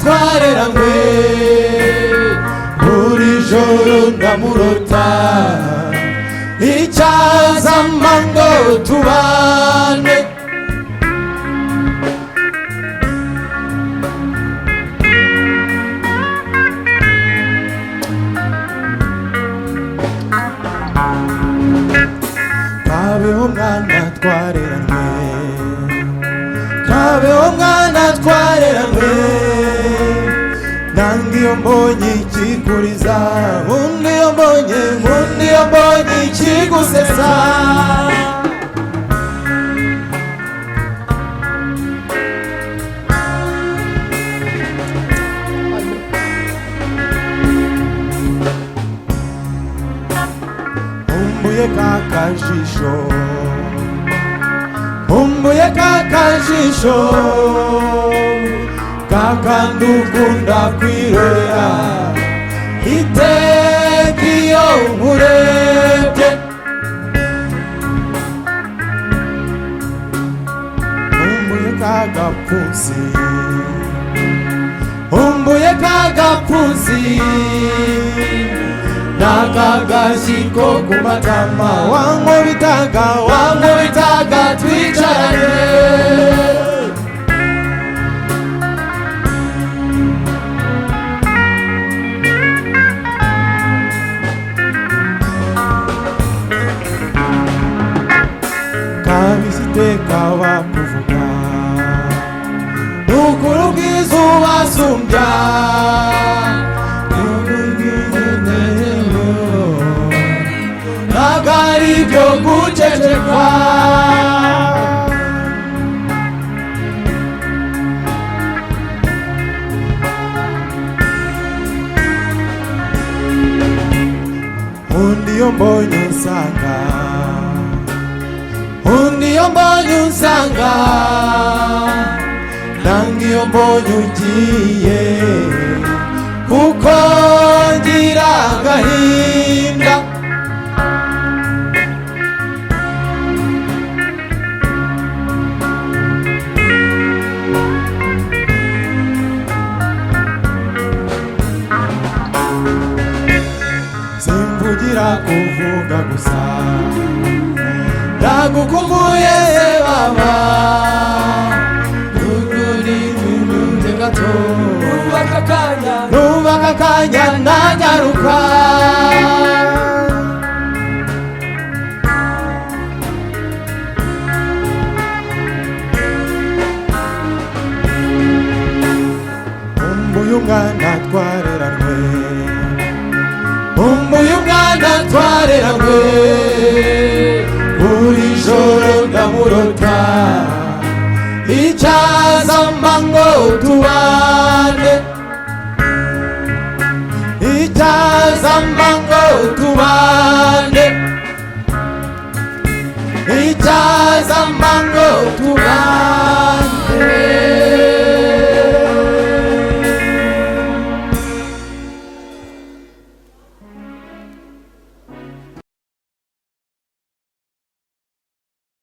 twareranywe, buri joro ndamurota. Icyazama ngo tubane. Kabeho mwana twareranywe, kabeho mwana twareranywe. Nanga iyo mbonye ikikuriza, nkunda iyo mbonye, nkunda iyo mbonye ikigusetsa. Nkumbuye ka kajisho, nkumbuye ka kajisho, kakandi ukunda kwirorera iteka iyo nkurebye. Nkumbuye ka gapfunsi, nkumbuye ka gapfunsi n'akagashyi ko ku matama, wankubitaga, wankubitaga twicaranye. Kabisa iteka bakuvuga, nukuri ubwiza ubasumbya. Ntabwo ari ibyo guceceka. Undi iyo mbonye usanga, undi iyo mbonye usanga, nanga iyo mbonye ugiye, kuko ngira agahinda. Simvugira kuvuga gusa, ndagukumbuye baba. Gato Nubaka akanya. Nubaka akanya nanyaruka. Nkumbuye umwana twareranywe, nkumbuye umwana twareranywe, buri joro ndamurota. Icyazama ngo tubane, icyazama ngo tubane, icyazama.